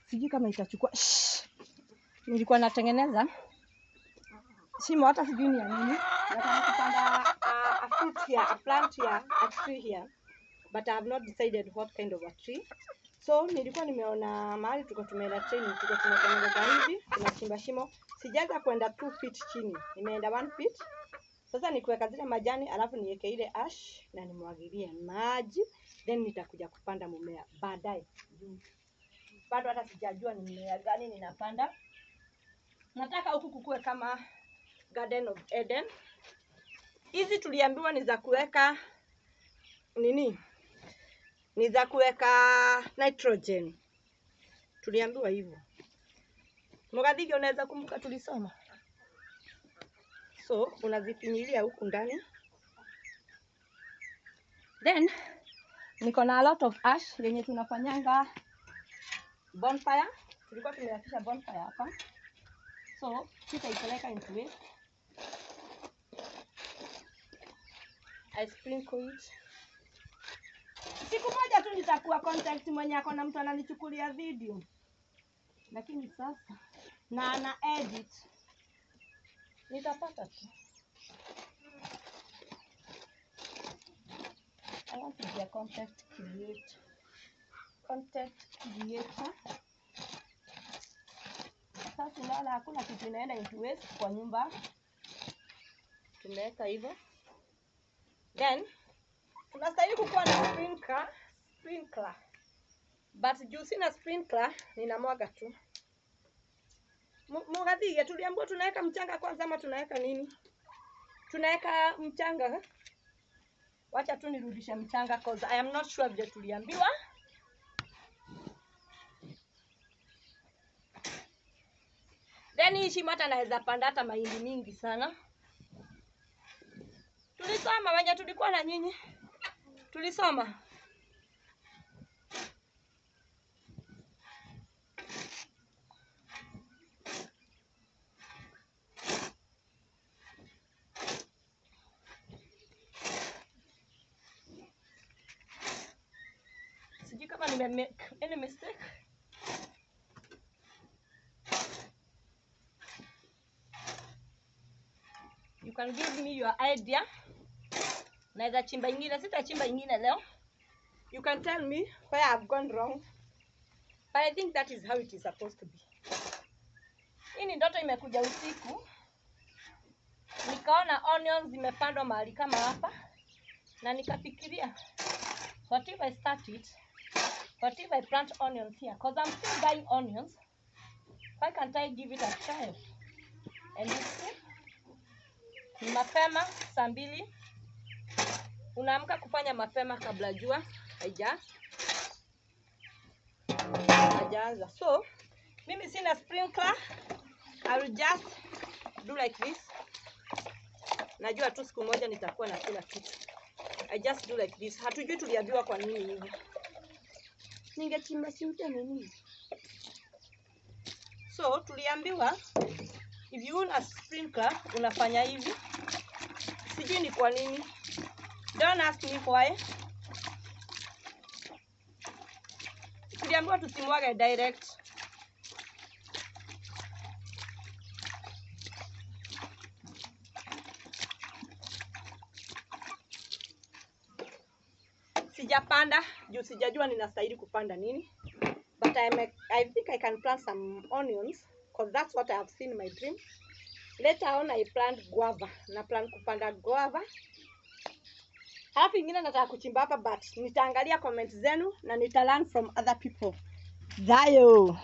Sijui kama itachukua. Shh. Nilikuwa natengeneza shimo, hata sijui ni ya nini. Nataka kupanda a fruit here, a plant here, a tree here. But I have not decided what kind of a tree. So nilikuwa nimeona mahali tuko tumeenda training, tuko tumetengeneza hivi, tunachimba shimo. Sijaanza kwenda 2 feet chini, nimeenda 1 feet. Sasa ni kuweka zile majani, alafu niweke ile ash na nimwagilie maji, then nitakuja kupanda mmea baadaye. Bado hata sijajua ni mmea gani ninapanda. Nataka huku kukue kama Garden of Eden. Hizi tuliambiwa ni za kuweka nini? Ni za kuweka nitrogen. Tuliambiwa hivyo. Mugathige, unaweza kumbuka tulisoma? So unazifinyilia huku ndani. Then niko na a lot of ash yenye tunafanyanga bonfire. Tulikuwa tumewakisha bonfire hapa. So sitaipeleka into waste. I sprinkle it. Siku moja tu nitakuwa contact mwenye ako na mtu ananichukulia video. Lakini sasa na ana edit. Nitapata tu. I want to be a content creator. Content creator. Sasa unaona hakuna kitu inaenda into waste kwa nyumba. Tumeweka hivyo. Then tunastahili kukuwa na sprinkler. But juu sina sprinkler, ninamwaga tu. Mugathige, tuliambiwa tunaweka mchanga kwanza ama tunaweka nini? Tunaweka mchanga. Wacha tu nirudishe mchanga cause I am not sure vile tuliambiwa. Then hii shimo hata naweza panda hata mahindi mingi sana. Tulisoma wenye tulikuwa na nyinyi. Tulisoma. Sijui kama nime make any mistake. You can give me your idea. Naweza chimba ingine, sitachimba ingine leo. You can tell me where I've gone wrong. But I think that is how it is supposed to be. Hii ni ndoto imekuja usiku. Nikaona onions zimepandwa mahali kama hapa. Na nikafikiria, what if I start it? What if I plant onions here? Because I'm still buying onions. Why can't I give it a try? And you see, ni mapema saa 2. Unaamka kufanya mapema kabla jua haijaanza. So mimi sina sprinkler. I will just do like this. Najua tu siku moja nitakuwa na kila kitu. I just do like this. Hatujui tuliambiwa kwa nini hivi. Ningechimba chimba nini? So tuliambiwa if you want a sprinkler unafanya hivi. Sijui ni kwa nini. Don't ask me why. Tuliambiwa tusimwage direct. Sijapanda juu sijajua ninastahili kupanda nini. But I think I can plant some onions because that's what I have seen in my dream. Later on I plant guava. Na plan kupanda guava. Halafu ingine nataka kuchimba hapa, but nitaangalia comment zenu na nita learn from other people. Dayo.